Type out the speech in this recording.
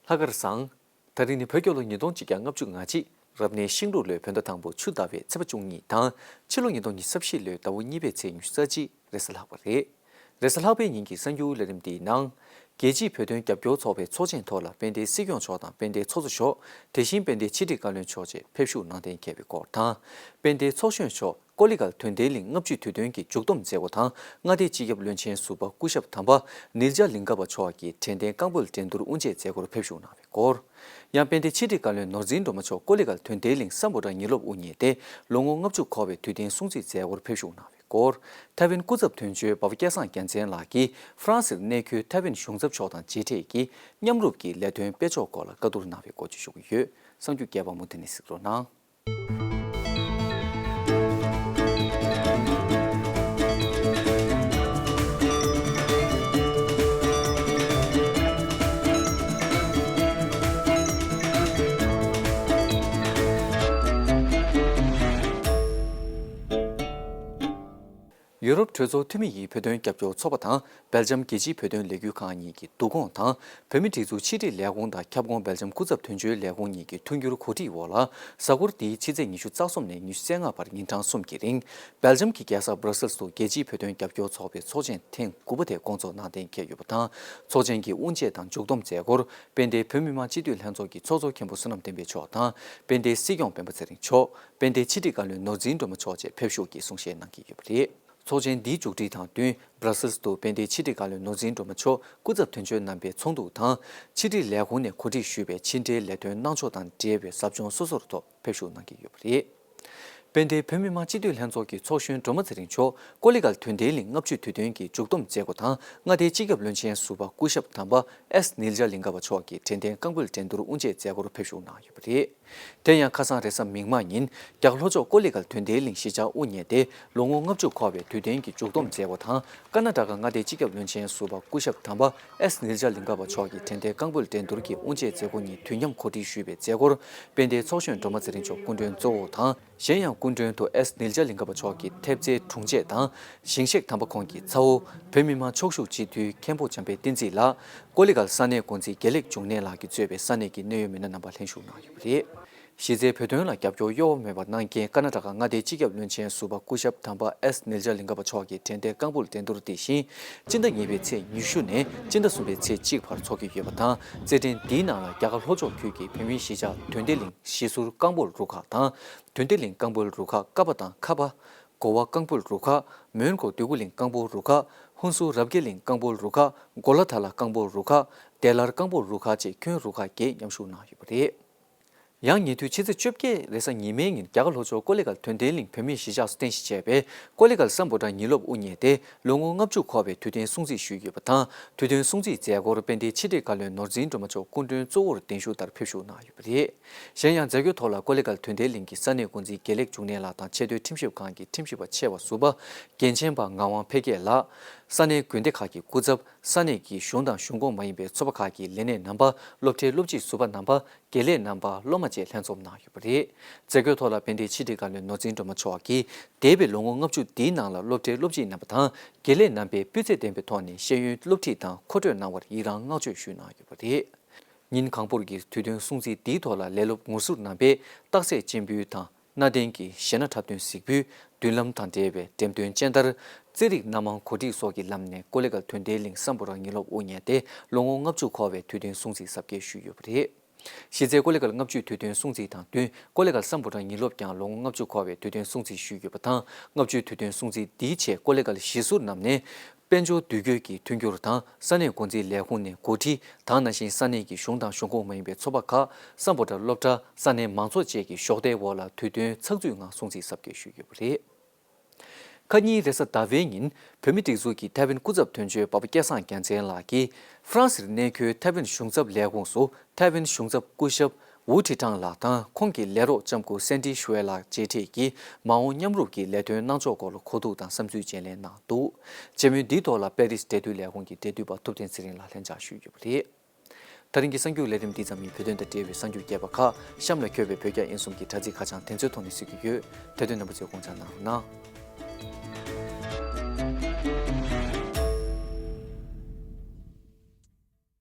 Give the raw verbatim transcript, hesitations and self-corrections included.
ལྷག་དཀར་བཟང་། ད་རིང་ནི་བོད་རྒྱལ་ལོ་ཉིས་སྟོང་ཆིག་བརྒྱ་ལྔ་བཅུ་ང་གཅིག་རབ་གནས་ཤིང་འབྲུག་ལོའི་བོད་ཟླ་དང་པོ་ཆུ་ཟླ་བའི་ཚེས་པ་བཅུ་གཉིས་དང་ཕྱི་ལོ་ཉིས་སྟོང་ཉི་ཤུ་རྩ་བཞི་ལོའི་ཟླ་བ་གཉིས་པའི་ཚེས་ཉི་ཤུ་རྩ་གཅིག་རེས་གཟའ་ལྷག་པ་རེད། རེས་གཟའ་ལྷག་པའི་ཉིན་གྱི་གསར་འགྱུར་ལས་རིམ་འདིའི་ནང་། རྒྱལ་སྤྱིའི་བོད་དོན་རྒྱབ་སྐྱོར་ཚོགས་པའི་ཚོགས་ཆེན་ཐོག་ལ་དཔལ་ལྡན་སྲིད་སྐྱོང་མཆོག་དང་དཔལ་ལྡན་ཚོགས་གཙོ་མཆོག་དེ་བཞིན་དཔལ་ལྡན་ཕྱི་དྲིལ་བཀའ་བློན་མཆོག་བཅས་ཕེབས་བཞུགས་གནང་གཏན་འཁེལ་བའི་སྐོར་དང་། དཔལ་ལྡན་ཚོགས་གཞོན་མཆོག་ཀོ་ལི་གྷལ་དོན་ལྡན་གླིང་ལྔ་བཅུའི་དུས་སྟོན་གྱི་མཇུག་བསྡོམས་མཛད་སྒོ་དང་མངའ་སྡེའི་སྤྱི་ཁྱབ་བློན་ཆེན་ཟུར་པ་སྐུ་ཞབས་དམ་པ་ནིལ་ཇ་ལིང་ག་པ་མཆོག་གིས་དྲན་རྟེན་རྐང་སྤོལ་འགྲན་བསྡུར་དབུ་འབྱེད་མཛད་སྒོར་ཕེབས་བཞུགས་གནང་བའི་སྐོར། ཡང་དཔལ་ལྡན་ཕྱི་དྲིལ་བཀའ་བློན་ནོར་འཛིན་སྒྲོལ་མ་མཆོག་ཀོ་ལི་གྷལ་དོན་ལྡན་གླིང་སམ་བྷོ་ཊ་ཉིན་སློབ་དབུ་བརྙེས་ཏེ་ལོ་ངོ་ལྔ་བཅུ་འཁོར་བའི་དུས་སྟོན་སྲུང་བརྩི་མཛད་སྒོར་ཕེབས་བཞུགས་གནང་བའི་སྐོར། ཐའེ་ཝན་སྐུ་ཚབ་དོན་གཅོད་འབའ་བ་སྐལ་བཟང་རྒྱལ་མཚན་ལགས་ཀྱིས་ཧྥ་རན་སིར་གནས་འཁོད་ཐའེ་ཝན་གཞུང་ཚབ་མཆོག་དང་མཇལ་འཕྲད་ཀྱིས་མཉམ་རུབ་ཀྱི་ལས་དོན་སྤེལ་ཕྱོགས་སྐོར་ལ་བཀའ་བསྡུར་གནང་བའི་སྐོར་བཅས་ཞུ་གི་ཡོད། གསར་འགྱུར་རྒྱས་པ་མུ་མཐུད་ནས་གཟིགས་རོགས་གནང་། ཡུ་རོབ་གྲོས་ཚོགས་འཐུས་མི་ཡི་བོད་དོན་རྒྱབ་སྐྱོར་ཚོགས་པ་དང་སྦེལ་ཇམ་རྒྱལ་སྤྱིའི་བོད་དོན་ལས་འགུལ་ཁང་གཉིས་ཀྱི་བསྡུ་སྐོང་དང་། བོད་མིའི་སྒྲིག་འཛུགས་ཕྱི་དྲིལ་ལས་ཁུངས་དང་ཁྱབ་ཁོངས་སྦེལ་ཇམ་སྐུ་ཚབ་དོན་གཅོད་ལས་ཁུངས་གཉིས་ཀྱི་མཐུན་འགྱུར་གོ་སྒྲིག་འོག་ལ། གཟའ་འཁོར་འདིའི་ཕྱི་ཚེས་ཉི་ཤུ་རྩ་གསུམ་ནས་ཉི་ཤུ་རྩ་ལྔ་བར་ཉིན་གྲངས་གསུམ་གྱི་རིང་། སྦེལ་ཇམ་གྱི་རྒྱལ་ས་སྦྲ་སེལ་དུ་རྒྱལ་སྤྱིའི་བོད་དོན་རྒྱབ་སྐྱོར་ཚོགས་པའི་ཚོགས་ཆེན་ཐེངས་དགུ་པ་དེ་སྐོང་ཚོགས་གནང་གཏན་འཁེལ་ཡོད་པ་དང་། ཚོགས་ཆེན་གྱི་དབུ་འབྱེད་དང་མཇུག་བསྡོམས་མཛད་སྒོར་དཔལ་ལྡན་བོད་མི་མང་སྤྱི་འཐུས་ལྷན་ཚོགས་ཀྱི་ཚོགས་གཙོ་མཁན་པོ་བསོད་ནམས་བསྟན་འཕེལ་མཆོག་དང་། དཔལ་ལྡན་སྲིད་སྐྱོང་སྤེན་པ་ཚེ་རིང་མཆོག་དཔལ་ལྡན་ཕྱི་དྲིལ་བཀའ་བློན་ནོར་འཛིན་སྒྲོལ་མ་མཆོག་བཅས་ཕེབས་བཞུགས་ཀྱིས་གསུང་བཤད་གནང་གི་ཡོད་པ་རེད། ཚོགས་ཆེན་འདིའི་མཇུག་སྒྲིལ་དང་བསྟུན་སྦྲ་སེལ་དུ་དཔལ་ལྡན་ཕྱི་དྲིལ་བཀའ་བློན་ནོར་འཛིན་སྒྲོལ་མ་མཆོག་སྐུ་ཚབ་དོན་གཅོད་རྣམ་པའི་ཚོགས་འདུ་དང་། ཕྱི་དྲིལ་ལས་ཁུངས་ནས་གོ་སྒྲིག་ཞུས་པའི་ཕྱི་འབྲེལ་ལས་དོན་གནང་ཕྱོགས་དང་འབྲེལ་བའི་ཟབ་སྦྱོང་སོ་སོར་ཐོག་ཕེབས་བཞུགས་གནང་གི་ཡོད་པ་རེད། དཔལ་ལྡན་བོད་མི་མང་སྤྱི་འཐུས་ལྷན་ཚོགས་ཀྱི་ཚོགས་གཞོན་སྒྲོལ་མ་ཚེ་རིང་མཆོག་ཀོ་ལི་གྷལ་དོན་ལྡན་གླིང་ལྔ་བཅུའི་དུས་སྟོན་གྱི་མཇུག་བསྡོམས་མཛད་སྒོ་དང་མངའ་སྡེའི་སྤྱི་ཁྱབ་བློན་ཆེན་ཟུར་པ་སྐུ་ཞབས་དམ་པ་ཨེས་ནིལ་ཇ་ལིང་ག་པ་མཆོག་གིས་དྲན་རྟེན་རྐང་སྤོལ་འགྲན་བསྡུར་དབུ་འབྱེད་མཛད་སྒོར་ཕེབས་བཞུགས་གནང་ཡོད་པ་རེད། དེ་ཡང་ཁ་སང་རེས་གཟའ་མིག་དམར་ཉིན་རྒྱ་གར་ལྷོ་ཕྱོགས་ཀོ་ལི་གྷལ་དོན་ལྡན་གླིང་གཞིས་ཆགས་དབུ་བརྙེས་ཏེ་ལོ་ངོ་ལྔ་བཅུ་འཁོར་བའི་དུས་སྟོན་གྱི་མཇུག་བསྡོམས་མཛད་སྒོ་དང་། ཀར་ན་ཊ་ཀ་མངའ་སྡེའི་སྤྱི་ཁྱབ་བློན་ཆེན་ཟུར་པ་སྐུ་ཞབས་དམ་པ་ཨེས་ནིལ་ཇ་ལིང་ག་པ་མཆོག་གིས་དྲན་རྟེན་རྐང་སྤོལ་འགྲན་བསྡུར་གྱི་དབུ་འབྱེད་མཛད་སྒོ་གཉིས་དུས་མཉམ་གོ་སྒྲིག་ཞུས་པའི་མཛད་སྒོར་དཔལ་ལྡན་ཚོགས་གཞོན་སྒྲོལ་མ་ཚེ་རིང་མཆོག་སྐུ་མགྲོན་གཙོ་བོ་དང་། གཞན་ཡང་སྐུ་མགྲོན་དུ་ཨེས་ནིལ་ཇ་ལིང་ག་པ་མཆོག་གི་ཐེབས་རྩའི་དྲུང་ཆེ་དང་། ཞིང་གཤེགས་དམ་པ་ཁོང་གི་ཚ་བོ། བོད་མི་མང་ཕྱོགས་བཞུགས་སྤྱི་འཐུས་མཁན་པོ་འཇམ་དཔལ་བསྟན་འཛིན་ལགས། ཀོ་ལི་གྷལ་ས་གནས་འགོ་འཛིན་དགེ་ལེགས་འབྱུང་གནས་ལགས་ཀྱིས་གཙོས་པའི་ས་གནས་ཀྱི་གནད་ཡོད་མི་སྣ་རྣམ་པ་ལྷན་ཞུགས་གནང་ཡོད་པ་རེད། གཞི་རྩའི་བོད་དོན་ལ་རྒྱབ་སྐྱོར་གཡོ་བ་མེད་པར་གནང་མཁན་ཀར་ན་ཊ་ཀ་མངའ་སྡེའི་སྤྱི་ཁྱབ་བློན་ཆེན་ཟུར་པ་སྐུ་ཞབས་དམ་པ་ཨེས་ནིལ་ཇ་ལིང་ག་པ་མཆོག་གིས་དྲན་རྟེན་རྐང་སྤོལ་འགྲན་བསྡུར་འདི་བཞིན་སྤྱི་ཟླ་གཉིས་པའི་ཚེས་ཉི་ཤུ་ནས་སྤྱི་ཟླ་གསུམ་པའི་ཚེས་གཅིག་བར་འཚོགས་ཀྱི་ཡོད་པ་དང་། རྩེད་འགྲན་འདིའི་ནང་ལ་རྒྱ་གར་ལྷོ་ཕྱོགས་ཁུལ་གྱི་བོད་མིའི་གཞིས་ཆགས་དོན་ལྡན་གླིང་གཞིས་ཟུར་རྐང་སྤོལ་རུ་ཁག་དང་། དོན་ལྡན་གླིང་རྐང་སྤོལ་རུ་ཁག་ཀ་པ་དང་ཁ་པ། གོ་བ་རྐང་སྤོལ་རུ་ཁག་མོན་གྷོ་འདོད་རྒུ་གླིང་རྐང་སྤོལ་རུ་ཁག་ཧུན་སུར་རབ་རྒྱས་གླིང་རྐང་སྤོལ་རུ་ཁག་གོ་ལ་ཐ་ལ་རྐང་སྤོལ་རུ་ཁག་བདེ་སླར་རྐང་སྤོལ་རུ་ཁག་བཅས་ཁྱོན་རུ་ཁག་བརྒྱད་མཉམ་ཞུགས་གནང་ཡོད་པ་རེད། ཡང་ཉེ་དུས་ཕྱི་ཚེས་བཅོ་བརྒྱད་རེས་གཟའ་ཉི་མའི་ཉིན་རྒྱ་གར་ལྷོ་ཕྱོགས་ཀོ་ལི་གྷལ་དོན་ལྡན་གླིང་བོད་མིའི་གཞིས་ཆགས་སུ་རྟེན་གཞི་བྱས་པའི་ཀོ་ལི་གྷལ་སམ་བྷོ་ཊ་ཉིན་སློབ་དབུ་བརྙེས་ཏེ་ལོ་ངོ་ལྔ་བཅུ་འཁོར་བའི་དུས་སྟོན་སྲུང་བརྩི་ཞུས་ཡོད་པ་དང་། དུས་སྟོན་སྲུང་བརྩིའི་མཛད་སྒོར་དཔལ་ལྡན་ཕྱི་དྲིལ་བཀའ་བློན་ནོར་འཛིན་སྒྲོལ་མ་མཆོག་སྐུ་མགྲོན་གཙོ་བོར་གདན་ཞུ་ལྟར་ཕེབས་བཞུགས་གནང་ཡོད་པ་རེད། གཞན་ཡང་མཛད་སྒོའི་ཐོག་ལ་ཀོ་ལི་གྷལ་དོན་ལྡན་གླིང་གི་ས་གནས་འགོ་འཛིན་དགེ་ལེགས་འབྱུང་གནས་ལགས་དང་ཆེས་མཐོའི་ཁྲིམས་ཞིབ་ཁང་གི་ཁྲིམས་ཞིབ་པ་ཆེ་བ་ཟུར་པ་འགན་ཆེན་པ་ངག་དབང་འཕེལ་རྒྱས་ལགས། ས་གནས་དགོན་སྡེ་ཁག་གི་སྐུ་ཚབ། ས་གནས་ཀྱི་གཞུང་དང་གཞུང་ཁོངས་མ་ཡིན་པའི་ཚོགས་པ་ཁག་གི་ལས་སྣེ་རྣམ་པ། སློབ་གྲྭའི་སློབ་སྤྱི་ཟུར་པ་རྣམ་པ། དགེ་ལས་རྣམ་པ། སློབ་མ་བཅས་ལྷན་འཛོམས་གནང་ཡོད་པ་རེད། མཛད་སྒོའི་ཐོག་ལ་དཔལ་ལྡན་ཕྱི་དྲིལ་བཀའ་བློན་ནོར་འཛིན་སྒྲོལ་མ་མཆོག་གིས་འདས་པའི་ལོ་ངོ་ལྔ་བཅུ་འདིའི་ནང་ལ་སློབ་གྲྭའི་སློབ་སྤྱི་རྣམ་པ་དང་དགེ་ལས་རྣམ་པས་སྤུས་ཚད་ལྡན་པའི་ཐོག་ནས་ཤེས་ཡོན་སློབ་ཁྲིད་དང་མཁོ་སྤྲོད་གནང་བར་ཡི་རངས་བསྔགས་བརྗོད་ཞུས་གནང་ཡོད་པ་རེད། ཉིན་གང་པོར་གྱི་དུས་སྟོན་སྲུང་བརྩི་འདིའི་ཐོག་ལ་ལས་སློབ་ངོ་ཟུར་རྣམ་པས་རྟགས་གསལ་སྤྱན་འབུལ་དང་། གནའ་དེང་གི་གཞས་སྣ་འཁྲབ་སྟོན་གཟིགས་འབུལ། མདུན་ལམ་དང་འབྲེལ་བའི་འགྲེམས་སྟོན་སྤྱན་བསྟར། རྩེད་རིགས་སྣ་མང་གོ་སྒྲིག་སོགས་ཀྱི་ལམ་ནས་ཀོ་ལི་གྷལ་དོན་ལྡན་གླིང་སམ་བྷོ་ཊ་ཉིན་སློབ་དབུ་བརྙེས་ཏེ་ལོ་ངོ་ལྔ་བཅུ་འཁོར་བའི་དུས་སྟོན་སྲུང་བརྩི་གཟབ་རྒྱས་ཞུས་ཡོད་པ་རེད། གཞི་རྩའི་ཀོ་ལི་གྷལ་ལྔ་བཅུའི་དུས་སྟོན་སྲུང་བརྩི་དང་བསྟུན་ཀོ་ལི་གྷལ་སམ་བྷོ་ཊ་ཉིན་སློབ་ཀྱང་ལོ་ངོ་ལྔ་བཅུ་འཁོར་བའི་དུས་སྟོན་སྲུང་བརྩི་ཞུས་ཡོད་པ་དང་། ལྔ་བཅུའི་དུས་སྟོན་སྲུང་བརྩི་འདིའི་ཆེད་ཀོ་ལི་གྷལ་གཞིས་ཟུར་རྣམས་ནས་དཔལ་འབྱོར་དུས་འགྱུར་གྱི་མཐུན་འགྱུར་དང་ས་གནས་འགོ་འཛིན་ལས་ཁུངས་ནས་འགོ་ཁྲིད་དང་ནང་བཞིན་ས་གནས་ཀྱི་གཞུང་དང་གཞུང་ཁོངས་མ་ཡིན་པའི་ཚོགས་པ་ཁག་སམ་བྷོ་ཊ་སློབ་གྲྭ་ས་གནས་མང་ཚོགས་བཅས་ཀྱི་གཞོགས་འདེགས་འོག་ལ་དུས་སྟོན་ཚགས་ཚུད་ངང་སྲུང་བརྩི་གཟབ་རྒྱས་ཞུས་ཡོད་པ་རེད། ཁ་ཉིན་རེས་གཟའ་ཟླ་བའི་ཉིན་བོད་མི་སྒྲིག་འཛུགས་ཀྱི་ཐའེ་ཝན་སྐུ་ཚབ་དོན་གཅོད་འབའ་པ་སྐལ་བཟང་རྒྱལ་མཚན་ལགས་ཀྱིས་ཧྥ་རན་སིར་གནས་འཁོད་ཐའེ་ཝན་གཞུང་ཚབ་ལས་ཁུངས་སུ་ཐའེ་ཝན་གཞུང་ཚབ་སྐུ་ཞབས་ཝུ་ཁྲི་ཀྲང་ལགས་དང་ཁོང་གི་ལས་རོགས་ལྕམ་སྐུ་སན་ཏི་ཤུའེ་ལགས་མཇལ་འཕྲད་ཀྱིས་མ་འོངས་མཉམ་རུབ་ཀྱི་ལས་དོན་གནང་ཕྱོགས་སྐོར་ལ་གོ་བསྡུར་དང་བསམ་ཚུལ་བརྗེ་ལེན་གནང་འདུག་མཇལ་མོལ་འདིའི་ཐོག་ལ་པེ་རིས་འབྲེལ་མཐུད་ལས་ཁུངས་ཀྱི་འབྲེལ་མཐུད་པ་ཐུབ་བསྟན་ཚེ་རིང་ལགས་ལྷན་བཅར་ཞུས་ཡོད་པ་རེད། ད་རིང་གི་གསར་འགྱུར་ལས་རིམ་འདི་ཙམ་ཡིན། བོད་དོན་དང་འབྲེལ་བའི་གསར་འགྱུར་རྒྱས་པ་ཁག་གཤམ་ལ་འཁོད་པའི་བོད་རྒྱ་དབྱིན་གསུམ་གྱི་དྲ་ཚིགས་ཁ་བྱང་དེ་ཚོའི་ཐོག་ནས་གཟིགས་ཀྱི་ཡོད། དེ་དོན་རྣམ་པ་ཚོས་དགོངས་འཇགས་གནང་རོགས་གནང་།